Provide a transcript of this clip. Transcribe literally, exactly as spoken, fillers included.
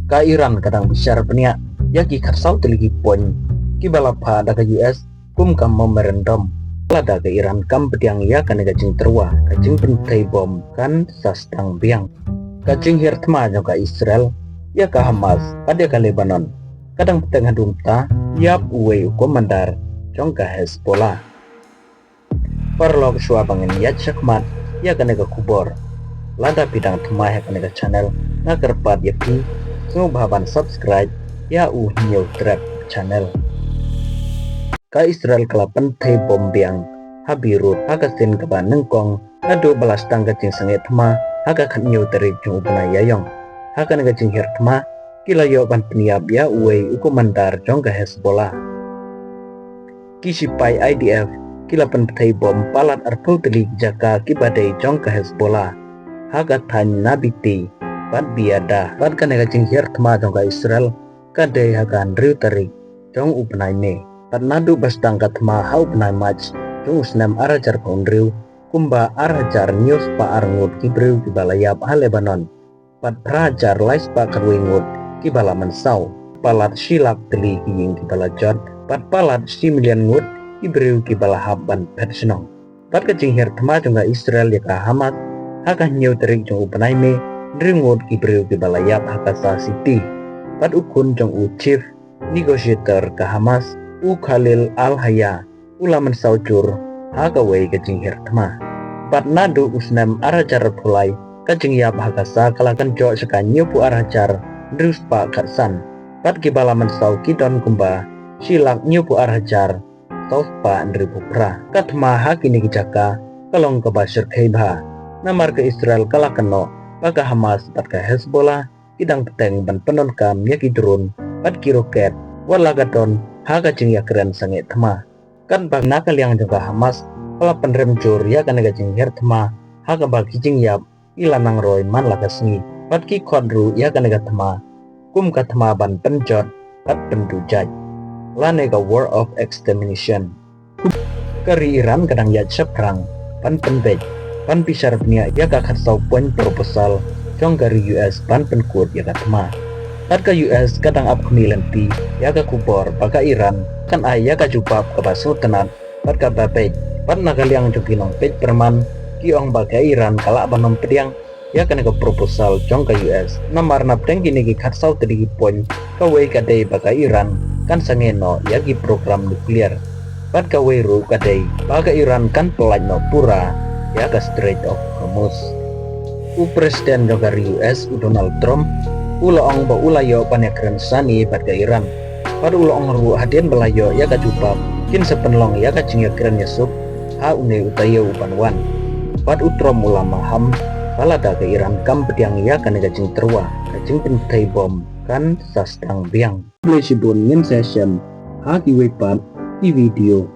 Ka Iran ka dang bishar bniah ïa ki khatsaw tylli ki point kiba la phah da ka U S kum ka memorandum. Lada ka Iran kam pdiang ïa kane ka jingtyrwa, ka jingpynthei bom kan sa sdang biang. Ka jinghiar thma jong ka Israel ïa ka Hamas bad ïa ka Lebanon ka dang bteng haduh mynta, ïap uwei u komandar jong ka Hezbollah. Paralok, shuwa ba ngin ïaid shakhmat ïa kane ka khubor, lada phi dang thymmai ha kane ka channel, nga kyrpad ïa phi sngewbha ban subscribe ïa u Hynñiewtrep channel. Ka Israel ka la pynthei bom biang ha Beirut ha ka sien kaba nyngkong naduh ba la sdang ka jingsangeh thma ha ka khathynñiew tarik jong u bnai Ïaïong. Ha kane ka jinghiar thma ki la ïoh ban pynïap ïa uwei u komandar jong ka Hezbollah. Ki shipai I D F ki la pynthei bom palat arphew tylli ki jaka kiba dei jong ka Hezbollah ha ka thaiñ Nabiti bad Biada. Bad kane ka jinghiar thma jong ka Israel ka dei ha ka hynriew tarik jong u bnai May. Bad naduh ba sdang ka thma ha u bnai March jong u snem ar hajar khathynriew, kumba ar hajar hynñiew spah ar ngut ki briew kiba la ïap ha Lebanon, bad phra hajar lai spah khatwei ngut kiba la mynsaw. Palat shi lak tylli ki ïing kiba la jot, bad palat shi million ngut ki briew kiba la hap ban phet shnong. Bad ka jinghiar thma jong ka Israel ïa ka Hamas ha ka hynñiew tarik jong u bnai May, hynriew ngut ki briew kiba la ïap ha Gaza City. Bad u khun jong u chief negotiator ka Hamas, u Khalil Al-Hayya, u la mynsaw jur ha kawei ka jinghiar thma. Bad naduh u snem ar hajar arphew lai, ka jingïap ha Gaza ka la kynjoh sha ka hynñiewphew ar hajar hynriew spah khatsan. Bad kiba la mynsaw ki don kumba shi lak hynñiewphew ar hajar saw spah hynriewphew phra. Ka thma ha kine ki jaka ka long kaba shyrkhei bha, namar ka Israel ka la kynnoh ba ka Hamas bad ka Hezbollah ki dang bteng ban pyndonkam ïa ki drone bad ki roket, wat la ka don ha ka jingïakren sangeh thma. Katba na ka liang jong ka Hamas ka la pynrem jur ïa kane ka jinghiar thma ha kaba ki jingïap ki la nang roi man la ka sngi, bad ki khot ruh ïa kane ka thma kum ka thma ban pynjot bad pynduh jait, lane ka war of extermination. Ka ri Iran ka dang ïaid shaphrang ban pynbeit, ban bishar bniah ïa ka khatsaw point proposal jong ka ri U S ban pynkut ïa ka thma. Bad ka U S ka dang ap khmih lynti ïa ka khubor ba ka Iran kan ai ïa ka jubab kaba sngewtynnat bad kaba beit. Bad na ka liang jong ki nongpeit pyrman, ki ong ba ka Iran ka lah ban ym pdiang ïa kane ka proposal jong ka U S, namar na pdeng kine ki khatsaw tylli ki point, kawei ka dei ba ka Iran kan sangeh noh ïa ki program nuclear. Bad kawei ruh ka dei ba ka Iran kan pyllait noh pura ïa ka Strait of Hormuz. U President jong ka ri U S, u Donald Trump, u la ong ba u la ïoh ban ïakren sani bad ka Iran. Bad u la ong ruh hadien ba la ïoh ïa ka jubab, kin sa pynlong ïa ka jingïakren ïasuk ha une u taïew u ban wan. Bad u Trump u la maham ba lada ka Iran kam pdiang ïa kane ka jingtyrwa, ka jingpynthei bom kan sa sdang biang. Khublei shibun, ngin sa ïashem ha kiwei pat ki video.